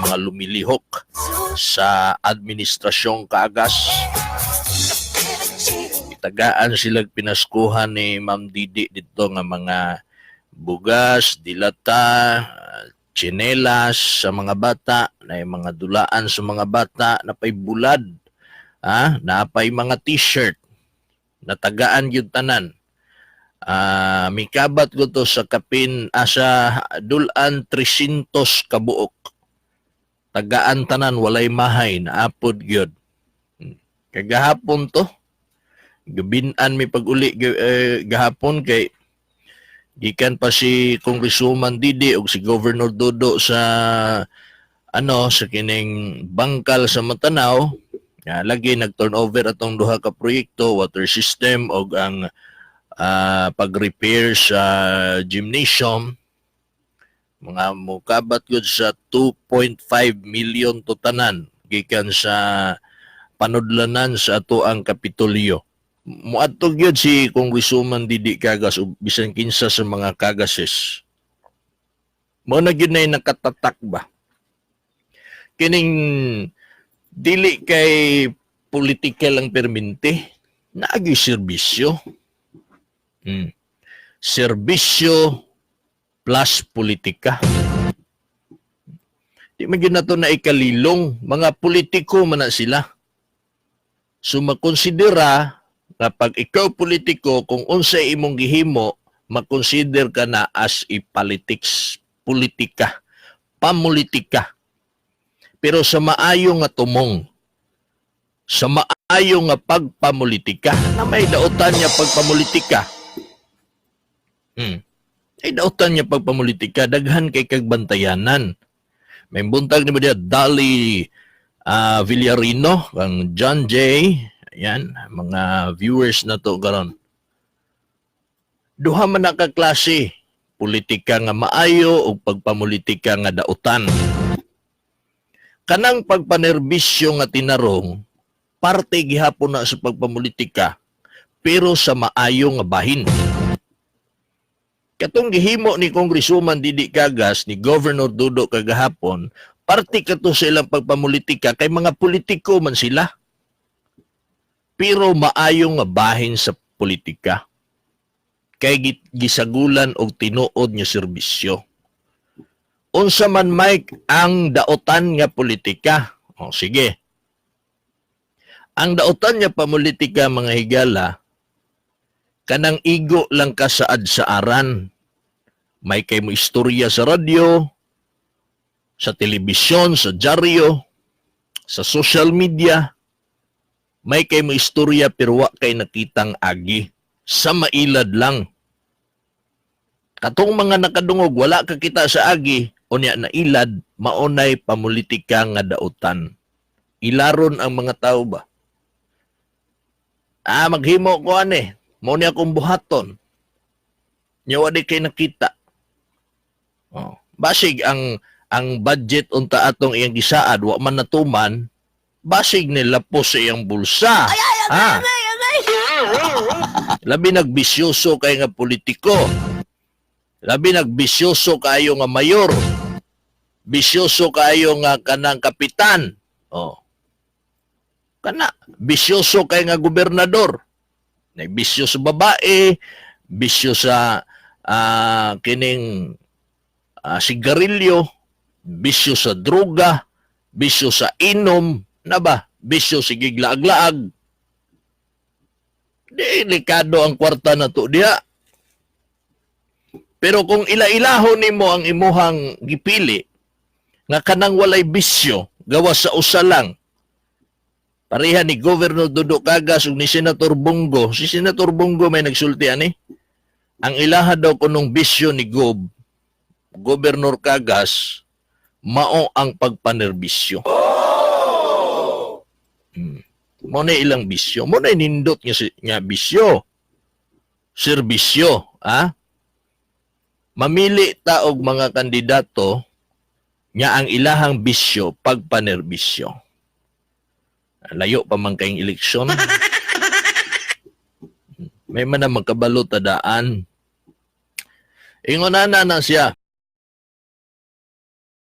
mga lumilihok sa administrasyong Kaagas. Itagaan sila pinaskuhan ni Ma'am Didi dito nga mga bugas, dilata, tsinelas sa mga bata, na yung mga dulaan sa mga bata, napay bulad, napay mga T-shirt, natagaan gyud tanan. Mikabat ko to sa kapin sa dulan 300 kabuok. Tagaan tanan, walay mahay, naapod gyud. Kagahapon to, gabinan mi pag-uli gahapon kay gikan pa si Congresswoman Didi og si Governor Dodo sa ano sa kining bangkal sa Matanao. Ya, lagi nag-turnover atong duha ka proyekto, water system og ang pag-repair sa gymnasium. Mga mukabat gud sa 2.5 million to tanan gikan sa panudlanan sa ato ang Kapitolyo. Muadto gyud si Congresswoman Didi Cagas ug bisan kinsa sa mga Kagases. Mao na gyud na nakatatak ba. Kining dili kay political ang perminti, naagi serbisyo. Serbisyo plus politika. Di man gyud nato na ikalilong, mga politiko man na sila. So makonsidera nga pag ikaw politiko, kung unsay imong gihimo, makonsider ka na as a politics, politika, pamulitika. Pero sa maayo nga tumong, sa maayo nga pagpamulitika, na may dautan niya pagpamulitika. Ay dautan niya pagpamulitika, daghan kay kagbantayanan. May buntag ni mo diya, Dolly Villarino, ang John Jay, ayan, mga viewers na to karon. Duha man na ka klase, politika nga maayo o pagpamulitika nga dautan. Kanang pagpanerbisyo nga tinarong, parte gihapon na sa pagpamulitika, pero sa maayo nga bahin. Katong gihimo ni Congresswoman Didi Cagas, ni Governor Dodo kagahapon, parte kato sa ilang pagpamulitika kay mga politiko man sila. Pero maayo nga bahin sa politika. Kay gisagulan og tinuod nga serbisyo. Unsa man, Mike, ang daotan nga politika? O sige. Ang daotan nga pamulitika, mga higala, kanang igo lang ka saad sa aran. May kay mo istorya sa radyo, sa telebisyon, sa dyaryo, sa social media. May kay mo istorya pero wa kay nakitang agi. Sa mailad lang. Katong mga nakadungog, wala ka kita sa agi, unya nailad, maunay pamulitika nga dautan. Ilaron ang mga tao ba? Maghimo ko ani. Mao ni akong buhaton. Nya wa di kay nakita. Oh. Basig ang budget unta atong iyang gisaad wa man natuman, basig nila po sa iyang bulsa. Ah. Labi nagbisyoso kay nga politiko. Labi nagbisyoso kayo nga mayor. Bisyoso kayo nga kanang kapitan. Oh. Kana bisyoso kay nga gobernador. Nagbisyo sa babae, bisyo sa kining sigarilyo, bisyo sa droga, bisyo sa inom, na ba? Bisyo sa giglaag-laag. Delikado ang kwarta na to diha. Pero kung ila-ilahon nimo ang imuhang gipili, nga kanang walay bisyo, gawa sa usa lang, pareha ni Governor Dodo Cagas ug ni Senator Bong Go. Si Senator Bong Go may nagsulti ani. Ang ilaha daw kunong bisyo ni Governor Cagas, mao ang pagpanerbisyo. Mo na ilang bisyo. Mo na nindot nga, nga bisyo. Serbisyo. Ha? Mamili ta og mga kandidato nga ang ilahang bisyo pagpanerbisyo. Layo pa man kayong eleksyon. May man na magkabalo tadaan. Ingon na na siya.